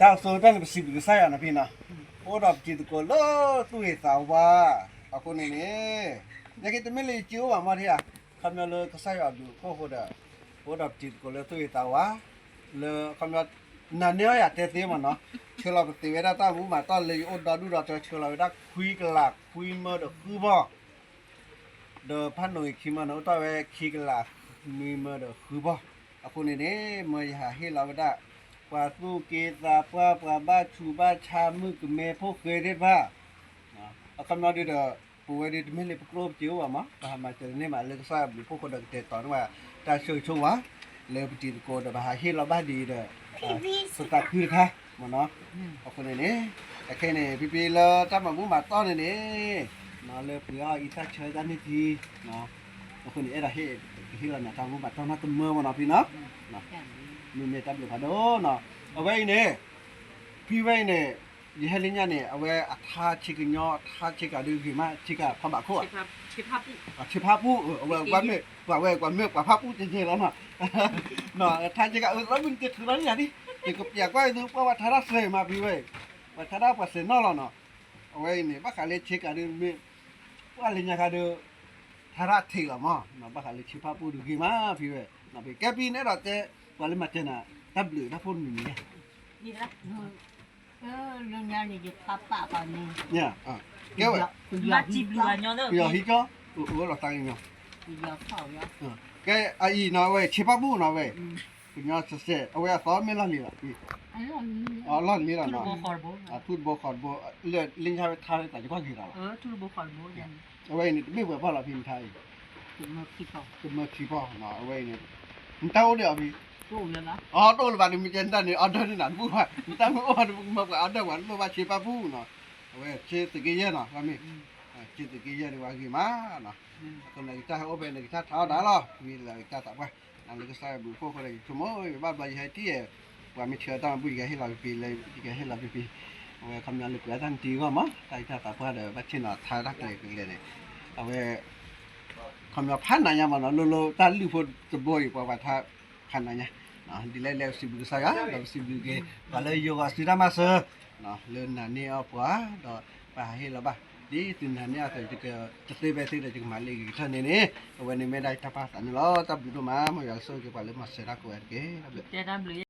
တၢ်ကစီၣ်တၢ်န့ၣ် ပစံးဘျုးကစၢ်ယွၤနီၤဖံနီၤ, အိၣ်ဒီးပတံၤသကိးလၢသူၣ်ဂ့ၤသးဝါ, အဃိန့ၣ်န့ၣ်, နာ်က့တမ့ၢ်လၢယစ့အိၣ်ဘၣ်မ့ၢ်ထံဧါ, ခီပညီလၢကစၢ်ယွၤအဘျုးအဖှိၣ်အဃိဒီး, အိၣ်ဒီးပတံၤသကိးလၢသူၣ်ဂ့ၤသးဝါ, လၢခီပညီ, နာ်န့ၢ်အီၤယၤတဲသ့မ့ၢ်နီၤ, ဆှၢလီၤပသ့ဝဲဒၣ်တၢ်မူမၤတီၢ်လၢယအိၣ်ဒီဒူၣ်ဒီးတၢ်ဆှၢလီၤဝဲဒၣ်ခွံကလး ခွံမၢဒီးဃုဘီၣ် ဒီးဖးနိၣ်ဂံၢ်ခံမၢန့ၣ် အိၣ်တ့ၢ်ဝဲခံကလးနွံမၢဒီးဃုဘီၣ်, အဃိန့ၣ်န့ၣ် မ့ၢ်ယဟးဟ့ၣ်လီၤဝဲဒၣ်, ပှၤသူၣ်က့သးပှၢ် ပှၤဘၣ်ဆူးဘၣ်ဆါ မုၣ်ကမဲဖိဃဲသ့ၣ်တဖၣ်, အခီပညီဒုဒီး, ပဝဲဒုတမ့ၢ်လၢပကျိၣ်ပစ့အိၣ်ဘၣ်မး ပဟးမၤစၢၤန့ၢ်မးလၢကစၢ်ယွၤဘျုးဖှိၣ်ဃိဒီးကတဲာ်တီၤန့ၢ်ဘၣ်, တၢ်ဆိၣ်ဂ့ၤဆိၣ်ဝါ, လၢပတံၤသကိးဒီးပဟးဟ့ၣ်လီၤဘၣ်ဒ်အံၤဒီး, ပသးခုတခါ, မ့ၢ်နီၤ, အဃိန့ၣ်န့ၣ်, အခဲန့ၣ် ဖဲဖဲလၢတၢ်မၤဘူၣ်မၤတီၢ်န့ၣ်န့ၣ်, လၢပှ့ၤအီၣ်အံသၣ်ဆၢတၢ်န့ၢ်ထံ, အဃိန့ၣ် အဲၣ်ဒိးဟ့ၣ်, ကဟ့ၣ်လီၤနၤတၢ်ဘူၣ်မၤတီၢ်နီတမၢမ့ၢ်နီၤဖံနီၤ, မ့မ့ၢ်တၢ်ဘျုးဖးဒိၣ်နီၤ, အဝဲအံၤန့ၣ်, ဖံဝဲအံၤန့ၣ်, ယဟဲလၢညါန့ၣ် အဝဲအထါဆ့ကညီ ထါဆ့ကၤဒုဂ့ၤမး ဆ့ကၤဖီဘၣ်ခိၣ်, ဆ့ဖးပူၣ်, အဝဲပှၤမ့ၢ်, ပှၤဝဲပှၤမ့ၢ်ပှၤဖးပူၣ်ကဲကဲလီၤနီၤ, ထါဆ့ကၤအၢသီမုၢ်နကထူလီၤန့ၣ်ယၤဒ်, ယကပျးကွၢ်သုပှၤဝဲထါတၢ်စဲးမးဖံဝဲ, ပှၤထါတၢ်ပှၤစဲးနီၢ်လီၤနီၤ, အဝဲအံၤန့ၣ် ဘၣ်ဃးလၢဆ့ကၤဒုမ့ၢ်, ပှၤလၢညါခါဒု, ထါတၢ်ထံးလီၤမး, ဘၣ်ဃးလၢဆ့ဖးပူၣ်ဒုဂ့ၤမးဖံဝဲ, ကဲဖံန့ၣ်ဒီးတဲ, ပှၤလၢမၤစၢၤနၤ, တၢ်ဘျုးတၢ်ဖှိၣ်တမံၤမံၤယါ လၢညါန့ၣ်ယဖးပာ်ပှၤန့ၣ်, ကဲဝဲ, ပယီၤဟံးကီ, အိၣ်လီၤတၢ်ကညီ, ကဲအအံၤနီၤဝဲ ဆ့ဖးပူၣ်နီၤဝဲ, ကညီစဲးစဲး အဝဲအသီမ့ၢ်လီၢ်လံၤလီၤ, အလီၢ်လံၤလီၤနီၤ, ထူတဘိဃီတဘိ, လၢညါဝဲထါဝဲတၢ်ယကွၢ်ဂ့ၤလီၤလီၤ, အဝဲအံၤန့ၣ် တမ့ၢ်ပှဲၤဖီၣ်လီၤဖံနထါအံၤ, ကမၢခံဖီၣ်, အဝဲအံၤန့ၣ်, နတၢ်အိၣ်ဒံးအီၤဖံ, အတအိၣ်လၢၤဘၣ်န့ၣ် မ့ၢ်ကဲနတၢ်န့ၣ် order န့ၢ်နၤတဘူၣ်ဘၣ်, နတၢ်မ့ၢ်အိၣ်ဒီးပကမၢပှၤ order ပှၤလိၣ်ဘၣ်ဆ့ဖးပူၣ်နီၤ, အဝဲဆ့သုးက့ယဲၢ်နီၤ ဝဲမ့ၢ်, ဆ့သုးက့ယဲၢ်ဒုးဝဲဂ့ၤမးနီၤ, အဃိန့ၣ်ကစၢ်ဟဲအိၣ်ဖဲန့ၣ် ကစၢ်ထါအီၣ်ဒၣ်လီၤ မ့ၢ်လၢကစၢ်သးပှၢ်, လၢကစၢ်ယွၤဘျုးဖှိၣ်ဃိဒီး ယဆိကမိၣ်ဘၣ်ဘျီယဟဲထံၣ်, ပှၤမ့ၢ်ဆှၢတၢ်မၤဘူၣ် ယကဟ့ၣ်လီၤဖံဖံလၢ ယကဟ့ၣ်လီၤဖံဖံ, အဝဲခီပညီလၢပှၤတၢ်နတံၤအဂီၢ်မး တၢ်ဂ့ၢ်တၢ်သးပှၢ်ဒီး ဘၣ်ဆ့ၣ်နီၤထါတၢ်ကျဲၤကလဲၤန့ၣ်, အဝဲ ခီပညီဖးနးညါမးနီၤ လိၤလိၤတၢ်လုၢ်ဖိတဘိအံၤ ပှၤပှၤထါဖးနးညါ, ဒ်လဲၣ်လဲၣ်ပစံးဘျုးကစၢ်ယွၤ ဒီးပစံးဘျုးက့ၤ ပှၤလၢယိၤဂီၤစုတၢ်မၤစၢၤ, လၢနာ်န့ၢ်အီၤပှၤ, ဒီးပဟးဟ့ၣ်လီၤဘၣ်, ဒ်သုနာ်န့ၢ်အီၤအသိး တသ့ဖဲသ့ဒီး ယကမၤလၢကကထၢၣ်န့ၣ်န့ၣ်, အဝဲန့ၣ်မ့ၢ်ဒၣ်ယတၢ်ပာ်သးန့ၣ်လီၤ တၢ်ဘျုးဒိၣ်မး မ်ယွၤကဆိၣ်ဂ့ၤက့ၤပှၤလၢမၤစၢၤတၢ်ကိးဂၤတက့ၢ်, တၢ်ဘျုး